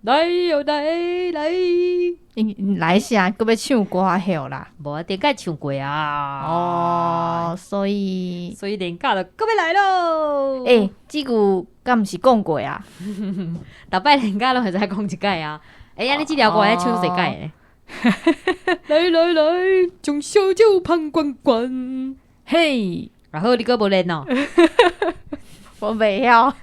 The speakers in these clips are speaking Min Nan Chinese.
來喲來來，你來啥？閣欲唱歌曉啦？無啊，頂擺唱過啊。哦，所以所以連假就閣欲來囉。欸，這句敢毋是講過啊？逐擺連假攏會使講一擺啊。欸，按呢這條歌會唱幾擺呢？來來來，將燒酒捧關關。嘿，啊好，你閣無練哦。我袂曉。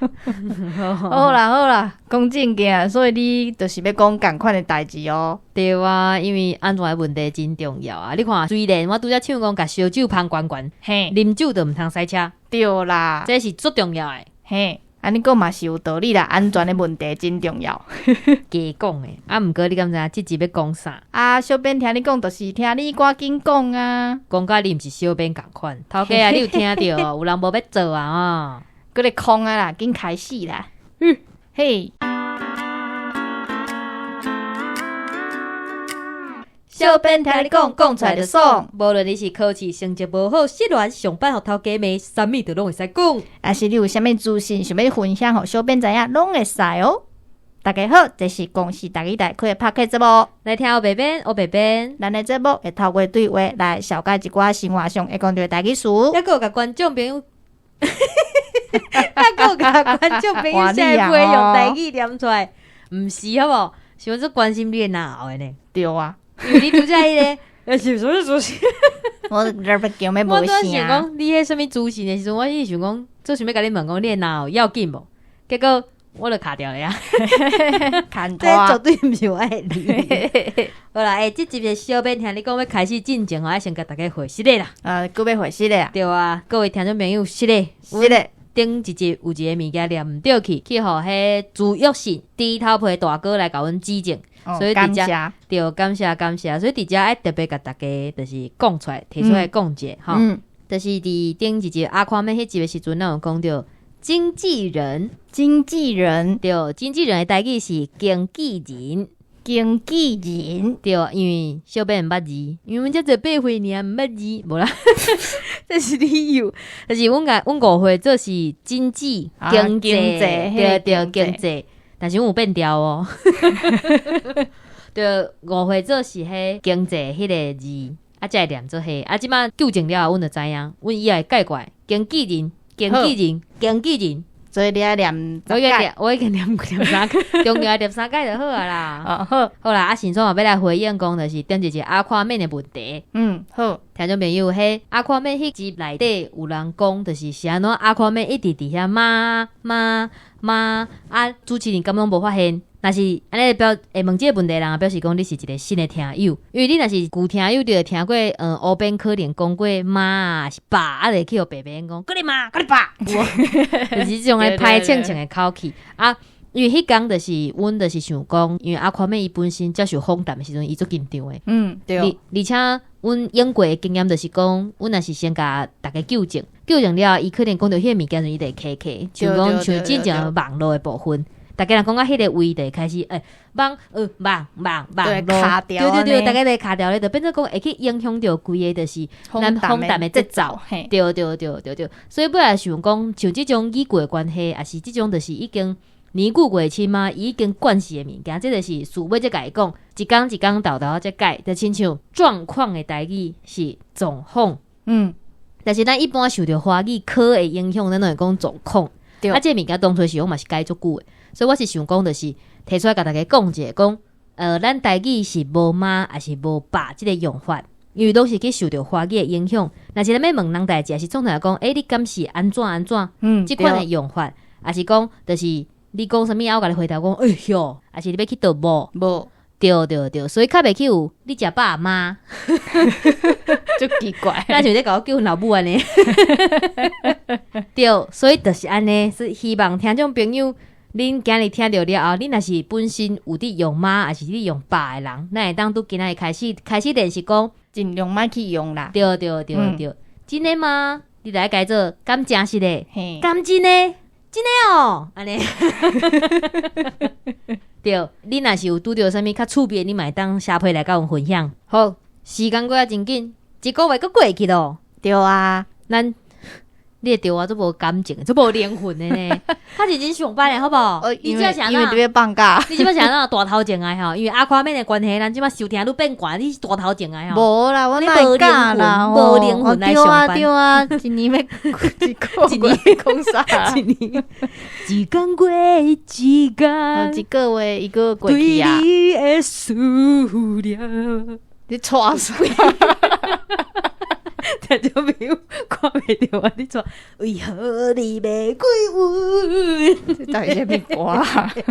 好啦好啦，講正經，所以你就是欲講仝款的代誌哦。對啊，因為安全的問題真重要啊！你看，雖然我拄才唱講共燒酒捧懸懸，啉酒就毋通駛車，對啦，這是足重要的。嘿，按呢講嘛是有道理啦，安全的問題真重要。加講的，啊，毋過你敢知影這集欲講啥？啊，小編聽你講，就是聽你趕緊講啊。講甲你毋是小編仝款，頭家啊，你有聽著哦？有人無欲做啊？閣咧空啊啦，緊開始啦。嘿。小編聽你講，講出來就爽。無論你是考試成績無好、失戀、上班予頭家罵，啥物都攏會使講。抑是你有啥物資訊想欲分享，予小編知影，攏會使哦。大家好，這是公視台語台開的 Podcast 節目。來聽烏白編，烏白編。咱的節目會透過對話來紹介一寡生活上會講著的台語詞。抑閣有共觀眾朋友，抑閣有共觀眾朋友寫批用台語念出來，毋是好無？是我足關心你的嚨喉的呢。對啊，因為你拄則彼个，是啥物資訊？我這欲叫欲無我拄仔想聲。講你彼啥物資訊的時陣，我是想講，做想欲共你問講你的嚨喉要緊無？結果我就卡掉了呀。牽這絕對毋是我的理。好啦，欸，這集的小編聽你講欲開始進前吼，愛先共大家回失禮啦。啊，閣欲回失禮啊？對啊，各位聽眾朋友，失禮。失禮。頂一集有一个物件念毋著去，去予彼朱玉信豬頭皮大哥來共阮指正，所以佇遮對，感謝感謝，所以佇遮愛特別共大家就是講出來，提出來講者吼，就是佇頂一集阿寬妹彼集的時陣，咱有講著經紀人，經紀人，對，經紀人的台語是經紀人，經紀人，對，因為小編毋捌字，因為阮才十八歲爾，毋捌字，無啦，這是理由，就是阮共阮誤會做是經濟經濟，對對經濟，但是阮有變調哦，對，誤會做是彼經濟彼个字，啊才會念做彼，啊這擺糾正了後，阮就知影，阮以後會改過來，經紀人，經紀人，經紀人。所以你愛念我已經念，我已經念念三擺，重要念三擺就好啊啦。哦好，好啦，啊，先創嘛欲來回應講，就是頂一集阿寬面的問題。嗯，好。聽眾朋友，彼阿寬面彼集內底有人講，就是是按怎阿寬面一直佇遐媽媽媽，啊，主持人敢攏無發現？若是按呢表會問這个問題的人，表示講你是一个新的聽友，因為你若是舊聽友，就會聽過，烏編可能講過媽啊，是爸，啊，就會去予白白講，閣咧媽，閣咧爸，就是這種的歹衝衝的口氣啊。因為彼工就是阮就是想講，因為阿寬妹伊本身接受訪談的時陣，伊足緊張的。對。而且阮用過的經驗就是講，阮若是先共逐家糾正，糾正了後，伊可能講著彼个物件時，伊就會卡卡，像講像真正網路的部分。逐家人講到彼个位，就會開始欸，網網網網路，對對對，逐家就會卡掉咧，就變做講會去影響著規个就是咱訪談的節奏。對對對對對，所以尾仔想講，像這種語句的關係，抑是這種就是已經年久月深啊，已經慣勢的物件，這就是事尾才共伊講，一工一工沓沓才改，就親像狀況的台語是狀況，但是咱一般受著華語科的影響，咱攏會講狀況。啊，這个物件當初是我嘛是改足久的。所以我是想講，就是提出來共大家講一下，講咱台語是無媽抑是無爸這个用法，因為攏是去受著華語的影響。若是咱欲問人代誌，抑是總來講，欸，你敢是按怎按怎？這款的用法，抑是講，就是你講啥物，我共你回答講，欸喲，抑是你欲去佗無？無。對對對，所以較袂去有你食飽嗎？足奇怪，若像咧共我叫阮老母按呢。對，所以就是按呢，是希望聽眾朋友，恁今日聽著了後，恁若是本身有佇用媽，抑是佇用爸的人，咱會當拄今仔日開始開始練習講，盡量莫去用啦。對對對對，真的嗎？你來改做敢誠實的？敢真的？真的哦，按呢。對，你若是有拄著啥物較趣味的，你嘛會當寫批來共阮分享。好，時間過啊真緊，一個月閣過去囉。對啊，咱。你會對我足無感情，足無靈魂的呢？較認真上班的好無？你因為這是按怎因為你欲放假，你這擺是按怎大頭症的吼？因為阿誇免的關係，咱這擺收聽率變懸，你是大頭症的吼？無啦，我哪會敢啦？無靈魂來上班。對啊，對啊，一年欲一個月講啥？一年一工過一工，一個月一個過去啊。對你的思念，你掣啥？聽眾朋友看袂著我咧掣，為何你欲歸阮？這到底啥物歌？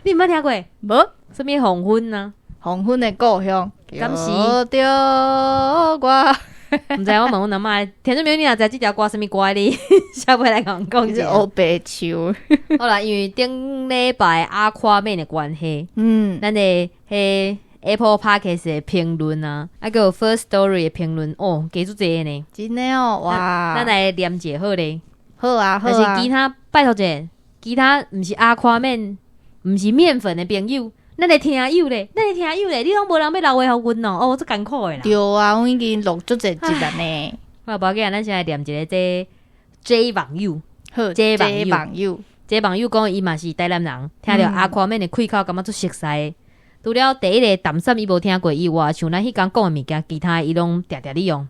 你毋捌聽過？無。啥物黃昏啊？黃昏的故鄉，敢是叫著我。毋知我問阮阿嬤，聽眾朋友你若知這條歌啥物歌你下尾來共阮講者。烏白唱。好啦，因為頂禮拜阿誇免的關係，咱的彼 Apple Podcast 的評論啊，啊閣有 Firstory 的評論哦，加足濟呢。真的哦，哇！咱來念一下好咧。好啊，好啊。但是其他拜託者，其他毋是阿誇免，毋是麵粉的朋友，咱的聽友咧，咱的聽友咧，你攏無人欲留話予阮哦，哦，足艱苦的啦。對啊，阮已經錄足濟集了呢。好，無要緊，咱先來念一個這 J 網友，好 J 網友 J 網友這網友講伊嘛是台南人，聽著阿誇免的開口，感覺足熟似。除了第一個淡散伊無聽過以外，像咱彼工講的物件，其他伊攏定定咧用，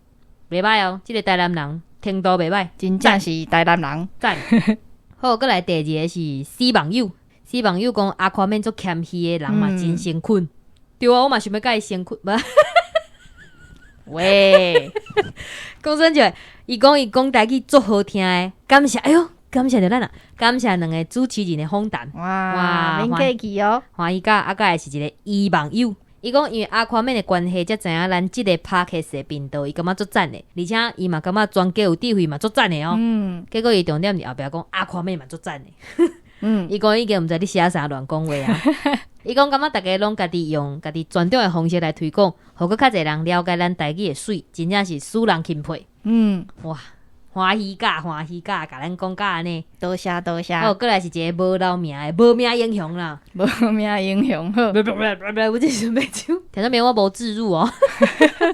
袂䆀哦。這個台南人程度袂䆀，真正是台南人。讚。好，閣來第二個是 C 網友，C 網友講阿誇免足謙虛的人嘛，真誠懇。對啊，我嘛想欲共伊誠懇，無。喂，講真就，伊講伊講台語足好聽的，感謝，哎喲，感謝著咱啊，感謝兩個主持人的訪談。哇，免客氣哦。歡喜甲啊，閣來是一個伊網友，伊講因為阿誇免的關係，才知影咱這個 Podcast 的頻道，伊感覺足讚的，而且伊嘛感覺專家有智慧嘛足讚的哦。結果伊重點佇後壁講阿誇免嘛足讚的。伊講已經毋知你寫啥亂講話啊。伊講感覺逐家攏家己用家己專長的方式來推廣，予閣較濟人了解咱台語的媠，真正是使人欽佩。哇！歡喜甲歡喜甲，共咱講甲按呢。多謝多謝。哦，閣來是一個無留名的無名英雄啦。無名英雄好。我這是欲唱，聽眾朋友我無置入哦。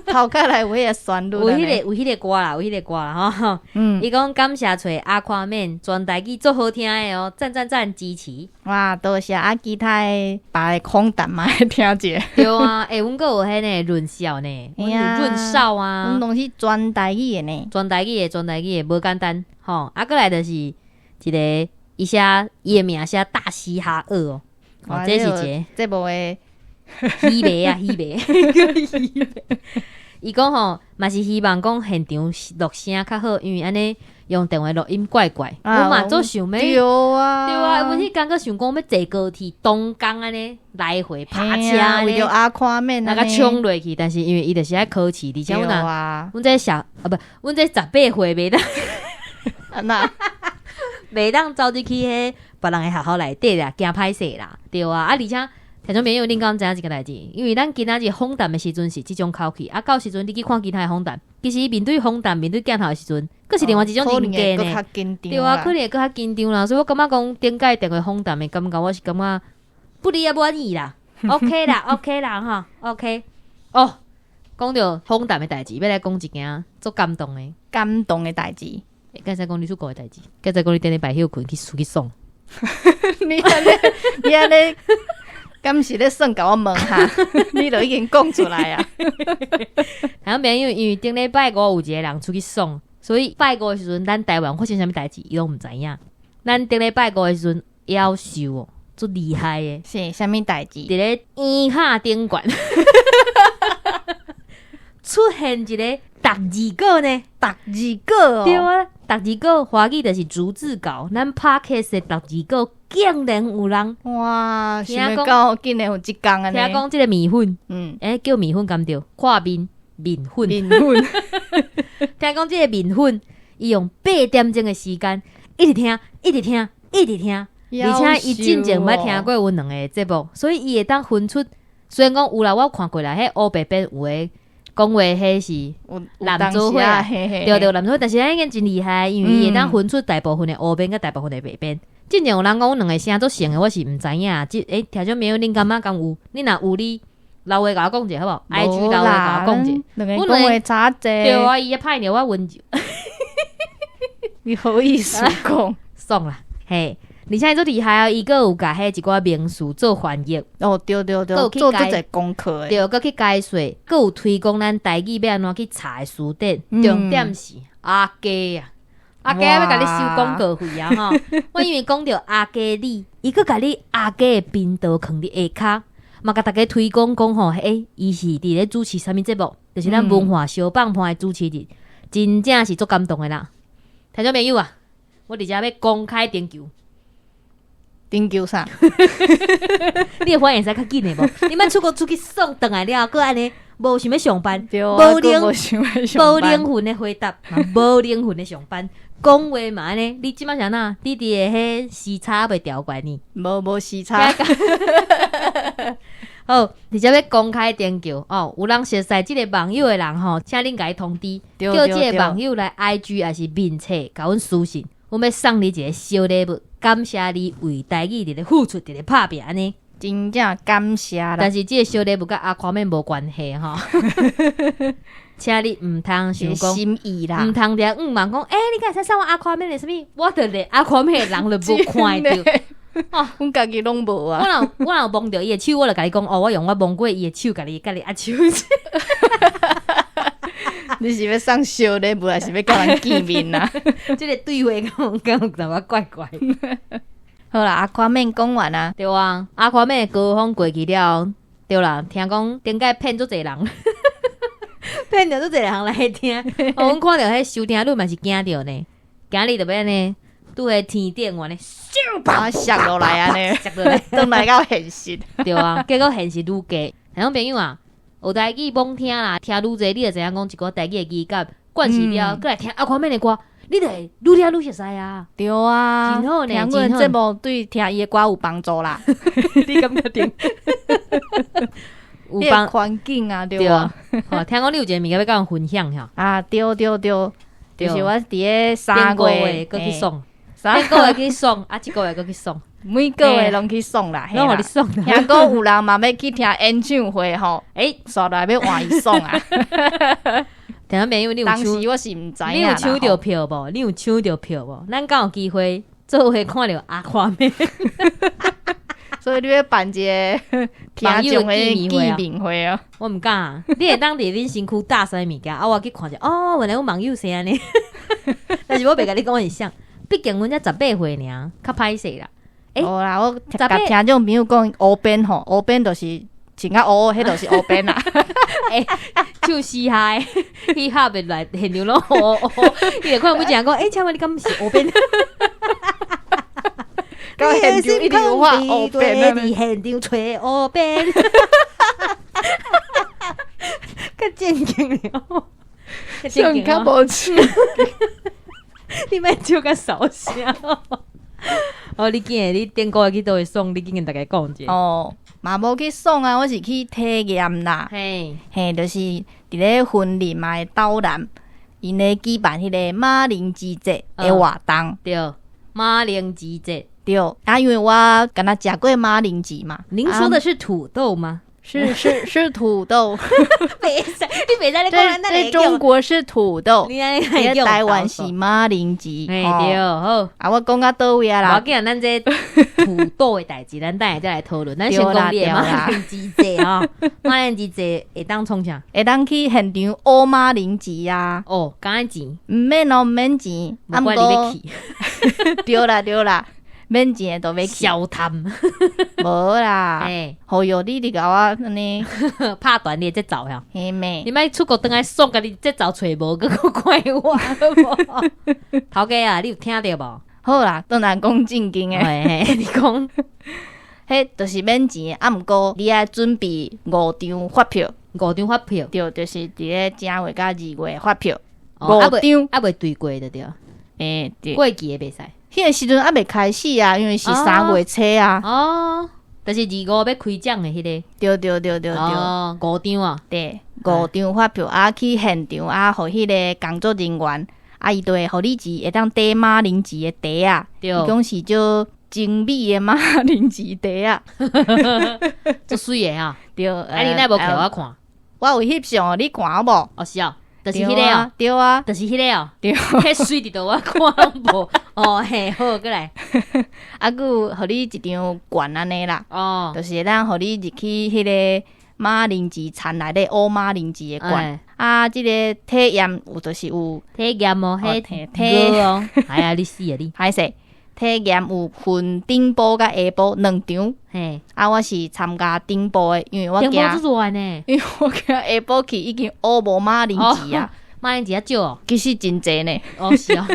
頭殼內有彼個旋律。有彼個歌啦，有彼個歌啦吼。伊講感謝揣阿誇免全台語足好聽的哦，讚讚讚支持。哇，多謝啊！其他的別个訪談嘛，愛聽者。對啊，欸，阮閣有彼个潤少呢，阮有潤少啊。阮攏是全台語的呢。全台語的，全台語的無簡單吼。啊，閣來就是一個伊寫伊的名寫大嘻哈二哦，哦，這是一個這無的希白啊，希白。伊講吼，嘛是希望講現場錄聲較好，因為按呢用電話錄音怪怪。我嘛足想欲，對啊，對啊，阮彼工閣想講欲坐高鐵東港按呢來回拍車按呢，為著阿誇免那個衝落去，但是因為伊就是愛考試，而且阮啊，阮這小啊不，阮這18歲袂當，按怎袂當走入去彼別人的學校內底啦，驚歹勢啦，對啊，啊而且。聽眾朋友，恁敢知影一個代誌？因為咱今仔日訪談的時陣是這種口氣，啊，到時陣你去看其他的訪談，其實面對訪談、面對鏡頭的時陣，閣是另外一種人格呢。對啊，可能會閣較緊張啦。所以我感覺講頂擺電話訪談的感覺，我是感覺不離也滿意啦。OK 啦，OK 啦，哈，OK。哦，講著訪談的代誌，欲來講一件足感動的。感動的代誌。剛才講你出國的代誌，剛才講你頂禮拜歇睏去出去爽。你按呢，你按呢？敢是咧算共我問哈？你都已經講出來啊！然後朋友因為頂禮拜五有一個人出去爽，所以拜五的時陣，咱台灣發生啥物代誌，伊攏毋知影。咱頂禮拜五的時陣，夭壽哦，足厲害的。是啥物代誌？佇咧圓卡頂懸出現一個逐字稿呢？逐字稿哦。對啊，逐字稿華語就是逐字稿，咱 Podcast 的逐字稿竟然有人哇！想欲到竟然有這工按呢？聽講這個麵粉，欸，叫麵粉敢對？掛麵麵粉，麵粉。聽講這個麵粉，伊用8點鐘的時間，一直聽，一直聽，一直聽，而且伊進前毋捌聽過阮兩個節目，所以伊會當分出。雖然講有啦，我看過啦，彼烏白邊有的講話，彼是男主伙，對對，男主伙，但是咱已經真厲害，因為伊會當分出大部分的烏邊佮大部分的白邊。進前有人講阮兩个聲足像的，我是毋知影。這欸，聽眾朋友，恁感覺敢有？恁若有你留話共我講者好無？IG 留話共我講者。兩个講話差濟。對啊，伊會歹著我溫柔。你好意思講？爽啦，嘿！而且伊足厲害哦，伊閣有共彼一寡名詞做翻譯。哦，對對對，做足濟功課的。對，閣去解說，閣有推廣咱台語欲按怎去查的詞典。重點是阿家啊，阿家欲共你收廣告費啊吼！我因為講著阿家你，伊閣共你阿家的頻道囥佇下跤，嘛共大家推廣講吼，欸，伊是佇咧主持啥物節目，就是咱文化相放伴的主持人，真正是足感動的啦！聽眾朋友啊，我佇遮欲公開徵求。徵求啥？你的反應會使較緊的無？你莫出國出去爽轉來了，閣按呢無想欲上班，無靈無靈魂的回答，無靈魂的上班，講話嘛按呢？你這擺是按怎？你佇个彼時差未調過來呢？無無時差。好，佇遮欲公開徵求哦，有人熟似這个網友的人吼，請恁共伊通知，叫這个網友來 IG 抑是面冊共阮私訊，阮欲送你一个小禮物，感謝你為台語佇咧付出，佇咧拍拚按呢。真正感謝啦！但是這个小禮物佮阿誇免無關係吼，請你毋通想講心意啦，毋通佇遐向望講，欸，你敢會使送我阿誇免的啥物？我著連阿誇免的人都無看會著。哦，阮家己攏無啊！我若摸著伊的手，我就共伊講哦，我用我摸過伊的手，共你共你握手。你是欲送小禮物，還是欲佮人見面啊？這个對話敢有淡薄怪怪。好啦，阿誇免講完啊。對啊，阿誇免的高峰過去了，對啦，聽講頂擺騙足濟人，騙著足濟人來聽。哦，阮看著彼收聽率嘛是驚著呢，今日就欲按呢，拄彼天頂按呢，咻，啊，摔落來按呢，摔落來，轉來到現實。對啊，結果現實愈低。聽眾朋友啊，學台語罔聽啦，聽愈濟，你就知影講一寡台語的語感，慣勢了，閣來聽阿誇免的歌，你就會愈聽愈熟似啊。對啊，真好呢，聽阮節目對聽伊的歌有幫助啦。你感覺著？有幫環境啊，對啊。聽講你有一個物件欲共阮分享吼。啊，對對對，就是我佇咧3月閣去爽，頂個月去爽，啊，這個月閣去爽。每個月攏去爽啦，攏予你爽。聽講有人嘛欲去聽演唱會吼，欸，煞來欲換伊爽啊。聽眾朋友，你有當時我是毋知影，你有搶著票無？你有搶著票無？咱敢有機會做伙看著阿誇免？所以你欲辦一个聽眾的見面會啊？我毋敢，你會當佇恁身軀搭啥物件？啊，我去看者，哦，原來阮網友是按呢。但是我袂共你講是啥，畢竟阮才18歲爾，較歹勢啦。欸，無啦，我共聽眾朋友講烏邊吼，烏邊就是穿較烏，彼就是烏邊啦。欸，唱嘻哈的，嘻哈的來現場攏烏烏，伊就看每一個人講，欸，請問你敢是烏邊？到現場一定有畫烏邊，佇現場揣烏邊，較正經了，上較無趣。你莫笑甲潲聲。哦，你今日你頂個月去佗位爽，你緊共大家講者。哦，嘛無去爽啊，我是去體驗啦。嘿，嘿，就是佇咧雲林的斗南，𪜶咧舉辦彼個馬鈴薯節的活動。對，馬鈴薯節。對，啊，因為我敢若食過馬鈴薯嘛。您說的是土豆嗎？是是是土豆。袂使，你袂使咧講在中國是土豆，佇台灣是馬鈴薯。嘿，對，好。啊，我講到佗位啊啦。無要緊，咱這土豆的代誌，咱等下再來討論。咱先講你的馬鈴薯節吼，馬鈴薯節會當創啥？會當去現場挖馬鈴薯啊。哦，敢愛錢？毋免哦，毋免錢。無怪你欲去。對啦對啦。免錢的都欲去。小貪。無啦。欸，好喲，你佇共我按呢拍斷你的節奏呀。嘿咩？你莫出國轉來爽，共你節奏揣無，閣閣怪我好無？頭家啊，你有聽著無？好啦，轉來講正經的。嘿，你講，彼就是免錢，啊，毋過你愛準備五張發票。五張發票。對，就是佇咧正月佮二月發票。五張，猶未兌過就對。欸，對。過期的袂使。彼个時陣猶未開始啊，因為是三月初啊。哦，就是二五欲開獎的彼个。對對對對對。哦，五張啊。對，五張發票啊，去現場啊，予彼个工作人員啊，伊就會予你一會當綴馬鈴薯的袋仔。對。伊講是足精美的馬鈴薯袋仔。足媠的啊。對。啊，你哪無摕予我看？我有翕相，你看好無？哦，是哦。就是彼個哦，對啊，就是彼個哦，對，彼媠佇佗我看無，哦嘿，好，閣來，啊，閣有予你一張券按呢啦，就是會當予你入去彼個馬鈴薯田內底挖馬鈴薯的券。啊，這个體驗有就是有體驗哦，彼體哦，哎呀，你死啊你！歹勢，體驗有分頂晡佮下晡兩場。嘿，啊，我是參加頂晡的，因為我驚，頂晡足熱呢，因為我驚下晡去已經挖無馬鈴薯啊。馬鈴薯較少哦，其實真濟呢。哦是哦，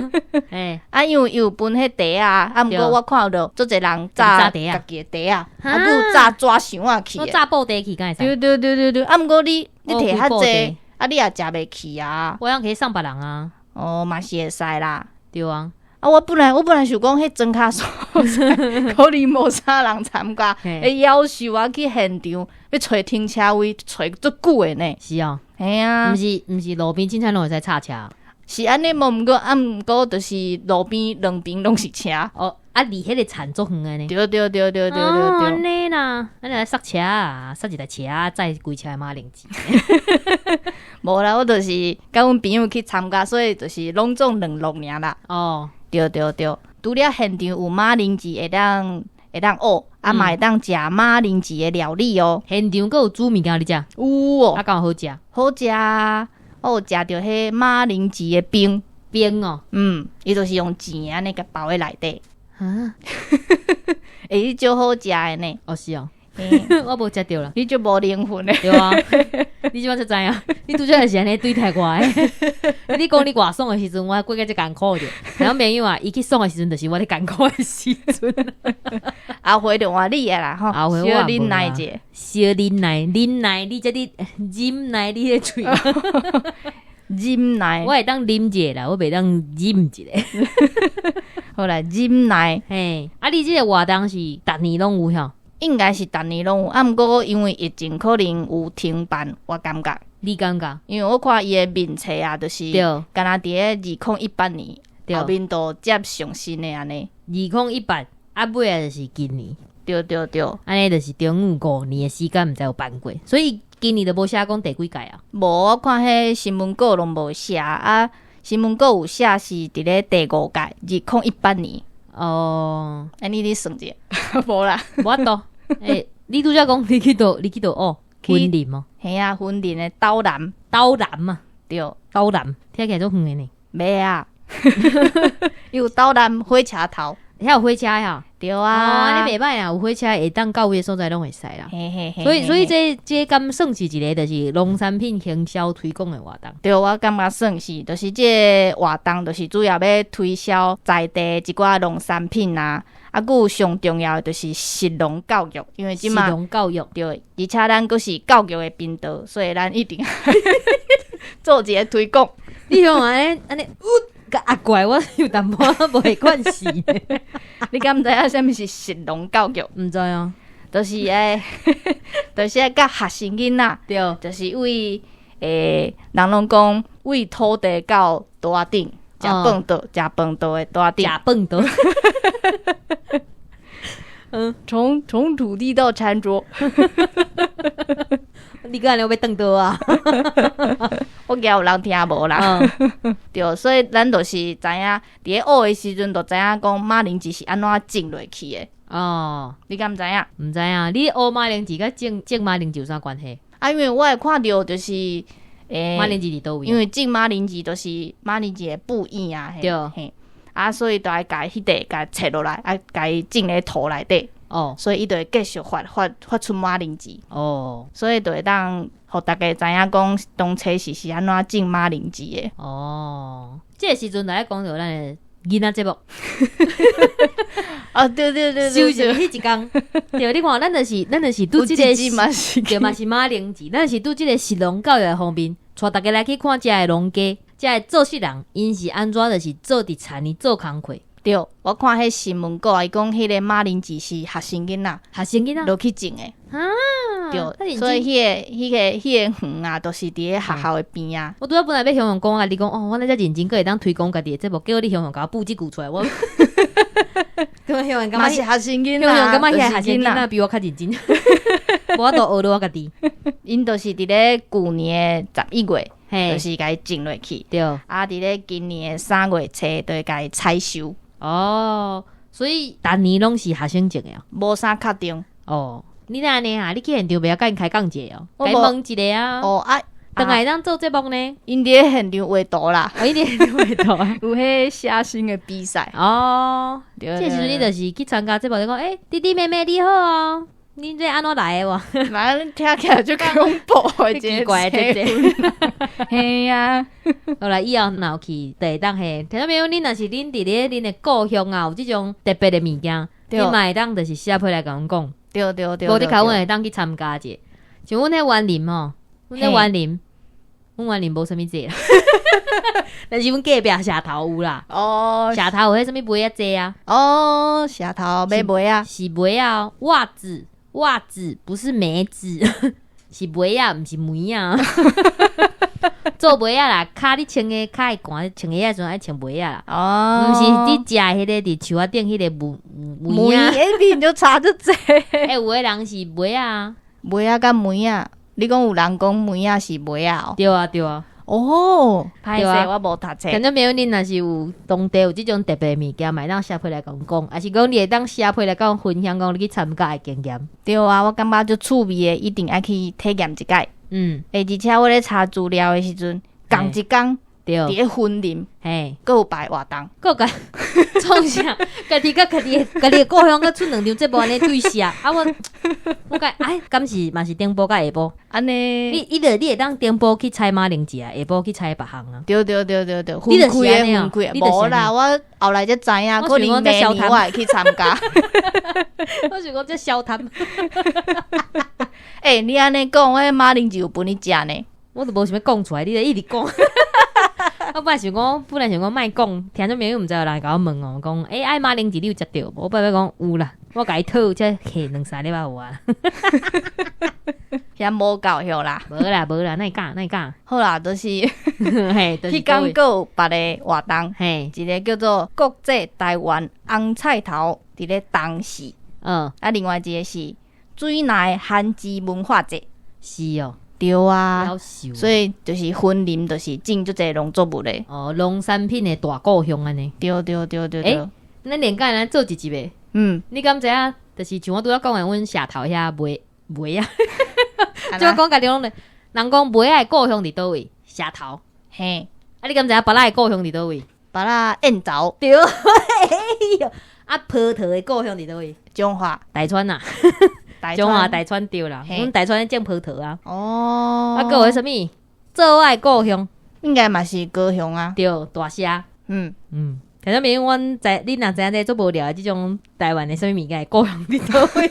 嘿，啊，因為伊有分彼袋仔，啊，毋過我看著足濟人紮家己的袋仔，啊，閣有紮紙箱仔去的，紮布袋去敢會使？對對對對對，啊，毋過你你提較濟。啊！你也食袂去啊？我通可以送別人啊。哦，嘛是會使啦。對啊。啊，我本來想講，彼莊跤所在可能無啥人參加，會夭壽啊去現場欲揣停車位，揣足久的呢。是啊。嘿啊。毋是路邊凊彩攏會使插車。是按呢，無毋過啊，毋過就是路邊兩邊攏是車。哦，啊，離彼个田足遠的呢。對對對對對對對。按呢啦，按呢塞車啊，塞一台車，載規車馬鈴薯。無啦，我就是佮阮朋友去參加，所以就是攏總兩路爾啦。哦，對對對，除了現場有馬鈴薯會當學，啊嘛會當食馬鈴薯的料理哦。現場閣有煮物件你食？有哦。啊，敢有好食？好食啊！我有食著彼馬鈴薯的冰冰哦。嗯，伊就是用錢按呢共包佇內底。啊，欸，足好食的呢。哦，是哦。我無食著啦，你足無靈魂的。對啊，你這擺才知影，你拄才就是按呢對待我的。你講你偌爽的時陣，我過甲遮艱苦著。然後朋友啊，伊去爽的時陣，就是我咧艱苦的時陣。後回就換你的啦，吼，後回小忍耐者，小忍耐，忍耐，你這裡忍耐你的喙。忍耐，我會當啉一个啦，我袂當忍一个。好啦，忍耐。嘿，啊，你這个活動是逐年攏有吼？應該是逐年攏有，啊，毋過因為疫情可能有停辦，我感覺。你感覺？因為我看伊的面冊啊，就是敢若佇咧2018年後面都接上新的按呢。2018，啊尾仔就是今年。對對對，按呢就是中5年的時間，毋知有辦過，所以今年就無寫講第幾屆啊。無，我看彼新聞稿攏無寫啊，新聞稿有寫是佇咧第五屆，2018年。哦，按呢你算者，無啦，無法度。欸，你拄才講你去佗，你去佗學雲林哦？嘿啊，雲林的斗南，斗南啊，對，斗南，聽起來足遠的呢。袂啊，有斗南火車頭，遐有火車呀？對啊，哦，你袂䆀啊，有火車會當到位的所在攏會使啦。嘿嘿嘿。所以這敢算是一个就是農產品行銷推廣的活動。對，我感覺算是，就是這个活動，就是主要欲推銷在地一寡農產品啊。啊，閣有上重要的就是食農教育，因為這馬食農教育對，而且咱閣是教育的頻道，所以咱一定做一个推廣。你看按呢按呢，共壓過來，我有淡薄仔袂慣勢。你敢毋知影啥物是食農教育？毋知啊，就是愛佮學生囡仔，對，就是為人攏講為土地到桌仔頂食飯桌，食飯桌的桌仔頂，食飯桌。嗯，從土地到餐桌。你敢欲轉桌啊？我驚有人聽無啦。對，所以咱就是知影，佇咧學的時陣，就知影講馬鈴薯是按怎種落去的。哦，你敢毋知影？毋知影，你學馬鈴薯佮種種馬鈴薯有啥關係？啊，因為我會看著就是，馬鈴薯佇佗位？因為種馬鈴薯就是馬鈴薯的布葉啊，對，嘿，啊，所以就愛共彼塊共切落來，啊，共伊種咧土內底。哦，所以伊就會繼續發出馬鈴薯。哦，所以就會當予大家知影講當初是按怎種馬鈴薯的。哦，這个時陣來講著咱的囡仔節目。哦，對對對對，就是彼一工，對，你看，咱就是拄這个嘛是，對嘛是馬鈴薯，咱是拄這个食農教育的方面，帶大家來去看遮的農家，遮的做事人，𪜶是按怎就是做佇田裡做工課。對，我看彼新聞稿，伊講彼個馬鈴薯是學生囡仔，學生囡仔落去種的。啊，對，所以彼個園啊，都是佇咧學校的邊啊。我拄仔本來欲雄雄講啊，你講哦，我咱遮認真，閣會當推廣家己的節目，結果你雄雄共我補這句出來，我。對，雄雄感覺嘛是學生囡仔，雄雄感覺彼个學生囡仔比我較認真，無法度學著我家己。𪜶就是佇咧舊年的11月，就是共伊種落去。啊，佇咧今年的3月初，就會共伊採收。哦，所以逐年攏是學生種的哦。無啥確定。哦，你哪按呢啊？你去現場袂曉共𪜶開講者哦？共問一下啊。哦啊，轉來會當做節目呢？𪜶佇咧現場畫圖啦。哦，𪜶佇現場畫圖。有彼寫生的比賽。哦，這時陣你就是去參加節目，你講，欸，弟弟妹妹你好哦，你這按怎來的哇？反正聽起來就恐怖的，奇怪的這這。嘿啊，好啦，以後若有去，就會當彼。聽眾朋友，恁若是恁佇咧恁的故鄉啊，有這種特別的物件，你嘛會當就是寫批來共阮講。無你較阮會當去參加者。像阮彼員林吼，阮彼員林，阮員林無啥物節啦。但是阮隔壁社頭有啦。社頭有彼啥物襪仔節啊？哦，社頭買襪仔。是襪仔，襪子，襪子不是梅子，是襪仔，毋是梅仔。做襪仔啦，跤你穿的跤會寒，穿鞋仔時陣愛穿襪仔啦。毋是你食的彼個佇樹仔頂彼個梅仔。欸，面就差足濟。欸，有的人是襪仔。襪仔佮梅仔，你講有人講梅仔是襪仔哦？對啊，對啊。哦，歹勢，我無讀冊。聽眾朋友，恁若是有當地有這種特別物件，嘛會當寫批來共阮講，抑是講你會當寫批來共阮分享，講你去參加的經驗。對啊，我感覺足趣味的，一定愛去體驗一擺。欸，而且我咧查資料的時陣，仝一工，佇咧雲林，閣有辦活動，閣共創啥？家己佮家己的故鄉閣出兩場節目按呢對寫，啊我我共哎，敢是嘛是頂晡佮下晡？按呢？你會當頂晡去採馬鈴薯啊，下晡去採別項啊？對對對對對，分開的分開的，無啦，我後來才知影，可能明年我會去參加。我想講這消貪。欸，你按呢講，我馬鈴薯有分你食呢？我都無想欲講出來，你就一直講。我本來想講，本來想講莫講，聽眾朋友毋知有人會共我問哦，講欸，愛馬鈴薯你有食著無？我本來欲講有啦，我共伊討才下兩三粒仔有啊。遐無夠曉啦，無啦無啦，哪會敢哪會敢？好啦，就是，彼工閣有別个活動，一个叫做國際台灣紅菜頭，佇咧東勢。啊，另外一个是水內韓籍文化節。是哦。對啊，所以就是雲林，就是種足濟農作物的。哦，農產品的大故鄉按呢。對對對對對。欸，咱連貫來做一集的。你敢知影？就是像我拄仔講的，阮社頭遐賣襪仔。就講家己攏咧，人講襪仔的故鄉佇佗位？社頭。啊，你敢知影芭樂的故鄉佇佗位？芭樂燕巢。對。哎喲，啊，葡萄的故鄉佇佗位？彰化。大川啊。彰化大川對啦，阮大川咧種葡萄啊。哦。啊，閣有彼啥物？做愛故鄉，應該嘛是高雄啊。對，大社。聽眾朋友，阮知你若知影這足無聊的這種台灣的啥物物件故鄉佇佗位？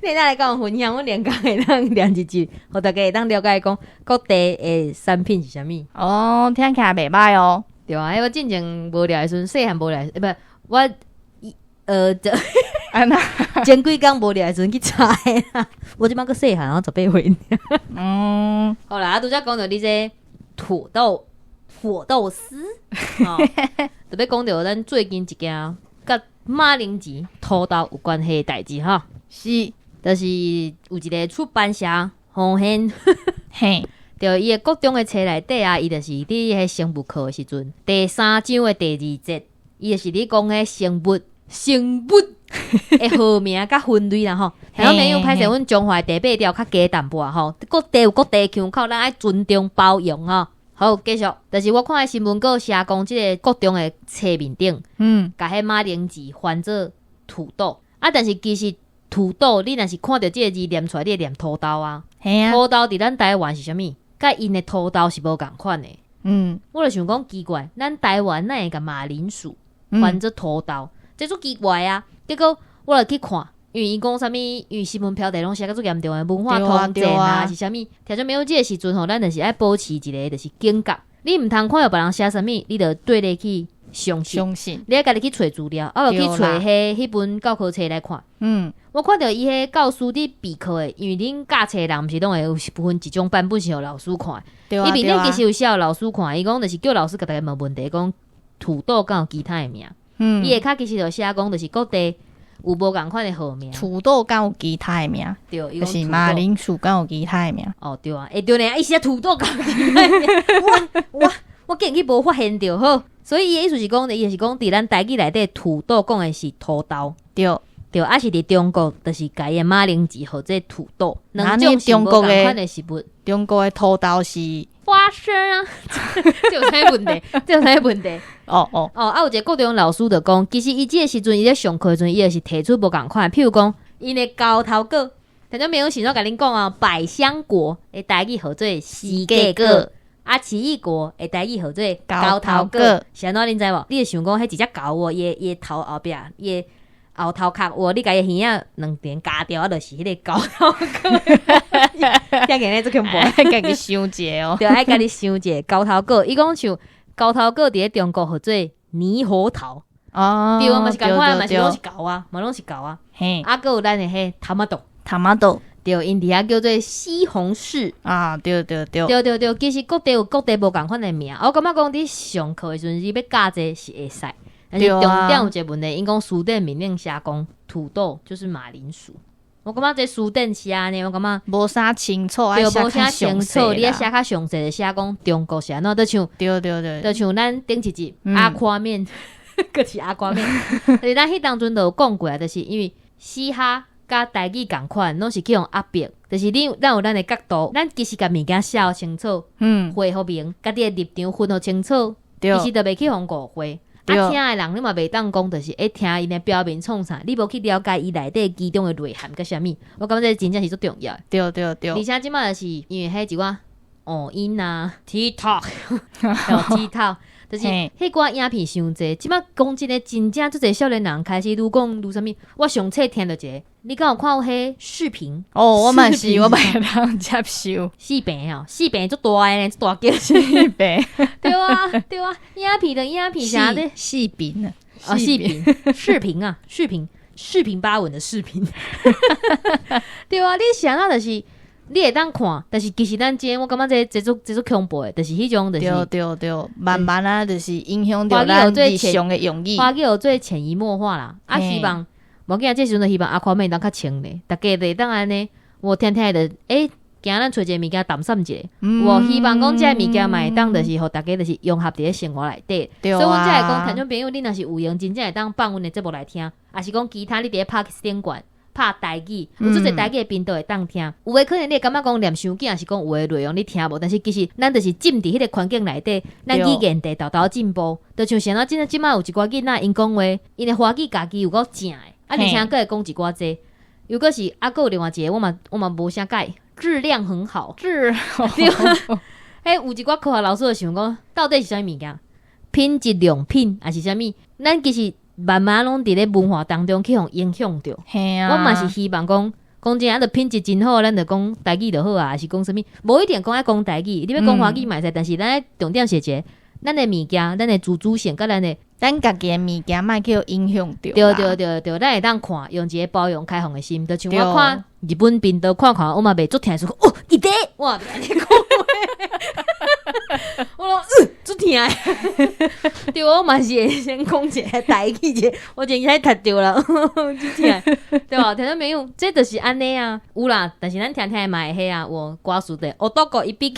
你會當來共阮分享，阮連工會當念一集，予大家會當了解講各地的產品是啥物。哦，聽起來袂䆀哦。對啊，彼我進前無聊的時陣，細漢無聊，欸，不，我前幾工無聊的時陣去查的啦。我這擺閣細漢，我18歲。好啦，啊，拄才講著你這土豆火豆絲，特別講著咱最近一件佮馬鈴薯、土豆有關係的代誌吼。就是有一個出版社黃軒，對，伊的國中的冊內底啊，伊就是佇彼生物課的時陣，第三章的第二節，伊就是咧講彼生物。生物的號名佮分類啦吼，聽眾朋友歹勢，阮彰化地八調較低淡薄仔吼，各地有各地腔口，咱愛尊重包容吼。好，繼續，就是我看彼新聞稿寫講，這个國中的冊面頂，共彼馬鈴薯翻做土豆啊，但是其實土豆，你若是看著這个字念出來，你會念土豆啊。土豆佇咱台灣是啥物？佮𪜶的土豆是無仝款的。我就想講奇怪，咱台灣哪會共馬鈴薯翻做土豆？這足奇怪啊！結果我就去看，因為伊講啥物，因為新聞標題攏寫甲足嚴重的文化統戰啊，是啥物？聽眾朋友，這个時陣吼，咱就是愛保持一个就是警覺，你毋通看著別人寫啥物，你就對咧去相信。相信。你愛家己去揣資料，啊無去揣彼本教科冊來看。我看著伊彼教師佇備課的，因為恁教冊人毋是攏會有分一種版本是予老師看，伊面頂其實有寫予老師看，伊講就是叫老師共大家問問題，講土豆敢有其他的名。伊下跤其實就寫講，就是各地有無仝款的號名。土豆敢有其他的名？對，就是馬鈴薯敢有其他的名？哦，對啊，欸對呢，伊是土豆敢有其他的名，我竟然去無發現著好，所以伊的意思是講，伊是講佇咱台語內底土豆講的是土豆。對。對，啊是佇中國，就是共伊的馬鈴薯號做土豆。兩種是無仝款的食物。中國的土豆是花生啊，這有啥問題？這有啥問題？哦哦哦，啊有一個國中老師就講，其實伊這個時陣伊咧上課的時陣，伊就是提出無仝款，譬如講，𪜶的猴頭果，聽眾朋友是怎共恁講啊？百香果的台語號做釋迦果，啊奇異果的台語號做猴頭果，是按怎恁知無？你會想講彼一隻猴哦，伊的頭後壁，伊的後頭殼有，你共伊耳仔兩邊鉸掉，啊，就是彼個猴頭果。聽起來足恐怖，愛家己想一下哦。對，愛家己想一下猴頭果。伊講像猴頭果佇咧中國號做獼猴桃。哦，對啊，嘛是仝款，嘛是攏是猴啊，嘛攏是猴啊。嘿，啊，閣有咱的彼 tomato， tomato，對，𪜶佇遐叫做西紅柿。啊，對對對。對對對，其實各地有各地無仝款的名。我感覺講佇上課的時陣，你欲教這是會使。但是重點有一個問題，𪜶講辭典面頂寫講土豆就是馬鈴薯，我感覺這辭典寫按呢，我感覺無啥清楚，對，無啥清楚，你愛寫較詳細，就寫講中國是按怎，就像對對對，就像咱頂一集阿誇麵，閣是阿誇麵，就是咱彼當陣就有講過啊，就是因為嘻哈佮台語仝款，攏是去予壓迫，就是你咱有咱的角度，咱其實共物件寫予清楚，回予明，家己的立場分予清楚，其實就袂去予誤會。啊，聽的人你嘛袂當講，就是會聽𪜶的表面創啥，你無去了解伊內底其中的內涵佮啥物，我感覺這真正是足重要的。對對對。而且這擺就是因為彼一寡抖音啊、TikTok、TikTok，就是彼寡影片傷濟。這擺講真的，真正足濟少年人開始愈講愈啥物。我上冊聽著一個，你敢有看過彼視頻？哦，我嘛是，我嘛會當接受。視頻哦，視頻足大个呢，足大間。視頻。對啊，對啊，影片的影片啥的。視頻啊，啊，視頻，視頻啊，視頻，四平八穩的視頻。對啊，你想啊，就是你會當看，但是其實咱這我感覺這足恐怖的，就是彼種就是。對對對，慢慢啊，就是影響著咱日常的用語。華語學做潛移默化啦，啊，希望無緊啊，這時陣就希望阿寬會當較清咧，逐家會當按呢，我聽聽就欸，驚咱揣一个物件淡散一下，我希望講這个物件嘛會當，就是予逐家就是融合佇咧生活內底。對啊。所以阮才會講，聽眾朋友，你若是有閒，真正會當放阮的節目來聽，抑是講其他你佇咧 Podcast 頂懸拍台語，有足濟台語的頻道會當聽。有的可能你會感覺講念傷緊，抑是講有的內容你聽無，但是其實咱就是浸佇彼個環境內底，咱語言佇沓沓進步。就像像咱這這擺有一寡囡仔，𪜶講話，𪜶的華語家己有夠正的，啊，而且閣會講一寡這，又閣是啊，閣有另外一個，我嘛無啥佮意，質量很好，質對，彼有一寡科學老師就想講，到底是啥物物件？品質良品，抑是啥物？咱其實慢慢攏佇咧文化當中去予影響著。嘿啊，我嘛是希望講，講真啊，著品質真好，咱就講台語就好啊，抑是講啥物？無一定講愛講台語，你欲講華語嘛會使，但是咱重點是一個，咱的物件，咱的自主性，佮咱的，咱家己的物件，莫去影響著。對對對對，咱會當看，用一個包容開放的心，就像我看日本頻道看看，我嘛袂足疼說哦，伊佇，我嘛袂按呢講話，我講足疼的，對，我嘛是會先講一个台語者，我前日讀著啦，足疼，對無？聽眾朋友，這就是按呢啊，有啦，但是咱聽聽嘛會彼啊，有歌詞的，男一匹，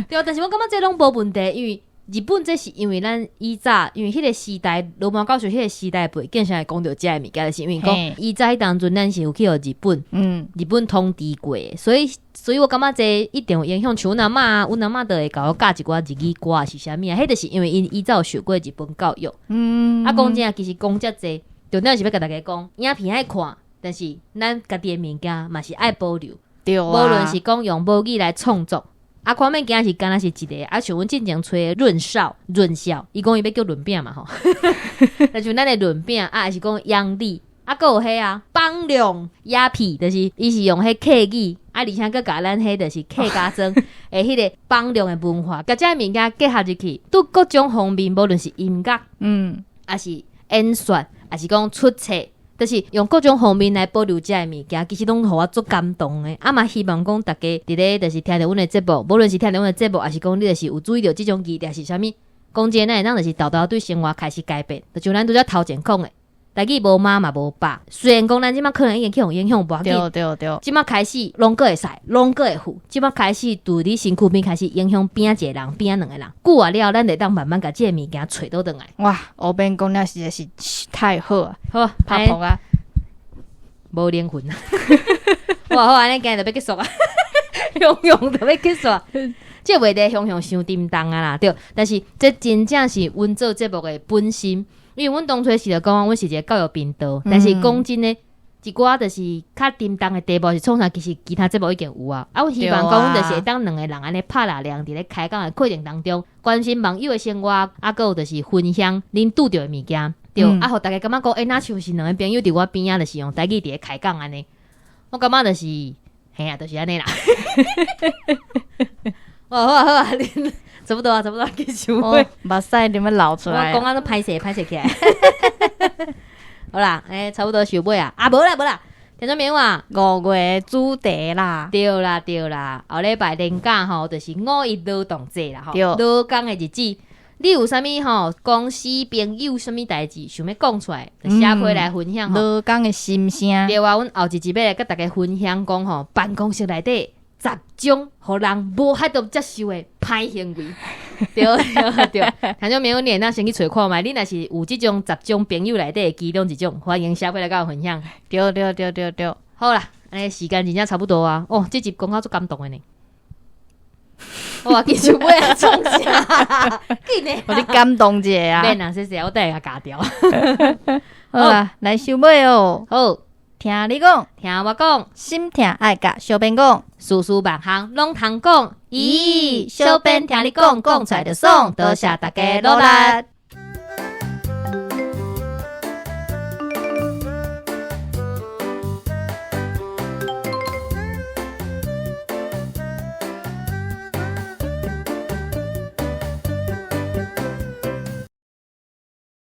對，但是我感覺這攏無問題，因為日本這是因為咱以早，因為彼個時代，羅馬教授彼個時代背景，才會講著這个物件，就是因為講以早彼當陣咱是有去予日本，日本統治過，所以我感覺這一定有影響。像阮阿嬤，阮阿嬤就會共我教一寡日語歌是啥物啊？彼就是因為𪜶以早有受過日本教育。啊，講真，其實講遮濟，重點是欲共大家講，影片愛看，但是咱家己的物件嘛是愛保留。對啊。無論是講用母語來創作。啊，看面今仔是敢若是一个，啊，像阮進前揣的潤少，潤少，伊講伊欲叫潤餅嘛吼，就像咱的潤餅啊，抑是講楊麗，啊，閣有彼啊，邦龍鴨皮，就是伊是用彼客語，啊，而且閣共咱彼就是客家莊的彼个邦龍的文化，共這个物件結合入去，對各種方面，無論是音樂，抑是演說，抑是講出冊。就是用各種方面來保留這个物件，其實攏予我足感動的。啊嘛希望講逐家佇咧，就是聽著阮的節目，無論是聽著阮的節目，抑是講你就是有注意著這種議題是啥物，講真，咱會當就是沓沓對生活開始改變。就像咱拄才頭前講的，台語無媽嘛無爸。雖然講咱這馬可能已經去予影響，無要緊。對對對。這馬開始攏閣會使，攏閣會赴。這馬開始佇你身軀邊開始影響邊一個人，邊兩個人。久啊了，咱會當慢慢共這个物件揣倒轉來。哇，烏編講了實在是太好啊！好，拍噗啊！無靈魂啊！哇，好，按呢今日就欲結束啊！雄雄就欲結束啊！這個話題雄雄傷沉重啊啦，對。但是這真正是阮做節目的本心，因為阮當初是就講，阮是一個教育頻道，但是講真的，一寡就是較沉重的題目是創啥，其實其他節目已經有啊。啊，阮希望講，阮就是會當兩個人按呢拍拉量佇咧開講的過程當中，關心網友的生活，啊，閣有就是分享恁拄著的物件，對。啊，予大家感覺講，欸，若像是兩个朋友佇我邊仔，就是用台語佇咧開講按呢。我感覺就是，嘿啊，就是按呢啦。哦，好啊，好啊，恁差不多啊，差不多結束。目屎點樣流出來？我講啊都歹勢，歹勢起來。好啦，欸，差不多收尾啊。啊，無啦，無啦，聽眾朋友啊， 5月主題啦。對啦，對啦，後禮拜連假吼，就是五一勞動節啦，吼，勞工的日子。你有啥物吼？公司朋友啥物代誌想欲講出來，就寫批來分享吼。勞工的心聲。對啊，阮後一集欲來佮大家分享講吼，辦公室內底十種予人無法度接受的歹行為。對對對，聽眾朋友，你會當先去揣看覓，你若是有這種十種朋友內底的其中一種，歡迎寫批來佮我分享。對對對對對。好啦，按呢時間真正差不多啊。哦，這集講到足感動的呢。哇，繼續尾啊，創啥？緊的，予你感動一下啊！免啦，謝謝，我等下共加掉。好啦，來收尾哦。好，聽你講，聽我講，心疼愛共小編講，事事萬項攏通講。咦，小編聽你講，講出來就爽，多謝大家努力。